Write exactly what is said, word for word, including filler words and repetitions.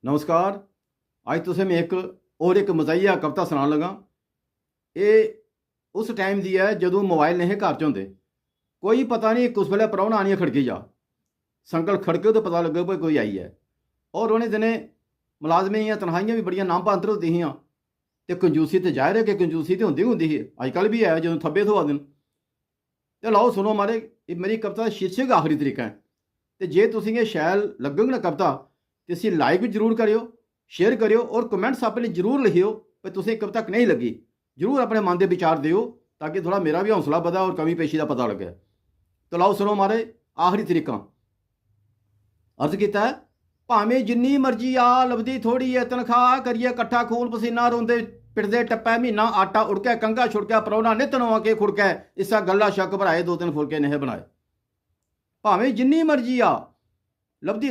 नमस्कार। अज्ज तुसें में इक होर इक मजाहिया कविता सनान लगा। एह् उस टाइम दी ऐ जदूं मोबाइल नेईं हे घर च होंदे। कोई पता निं कुस बेल्लै परौह्ना आनियै खड़की जा। संकल खड़के ते पता लग्गे भाई कोई आई ऐ। होर उ'नें दिनें मलाजमें दियां तनखाहियां बी बड़ियां नामभांतर होंदियां हियां। ते कंजूसी ते जाहिर ऐ कि कंजूसी ते होंदी गै होंदी ही, अजकल बी ऐ जदूं थब्बे थ्होआ दे न। ते लैओ सुनो म्हाराज, एह् मेरी कविता दा शीर्षक आखरी तरीका ऐ। ते जे तुसें गी शैल लग्गग ना कविता, ते इसी लाइक बी जरूर करेओ, शेयर करेओ और कमेंट्स अपने जरूर लिखेओ कि तुसें कविता कनेही लग्गी। जरूर अपने मन दे विचार देओ, ताकि थोह्ड़ा मेरा बी हौसला बधै और कमी पेशी दा पता लग्गै। ते लैओ सुनो म्हाराज, आखरी तरीका। अर्ज कीता ऐ, भामें जिन्नी मर्जी आ, लभदी थोड़ी ऐ तनखाह्, करियै कट्ठा खून पसीना, रोंदे पिटदे टप्पै म्हीना, आटा उड़कै कंघा छुड़कै, परौह्ना नित्त नमां केह् खुड़कै, इस्सै गल्ला शा घबराए, दो तिन्न फुलके नेहे बनाए। भामें जिन्नी मर्जी आ, लभदी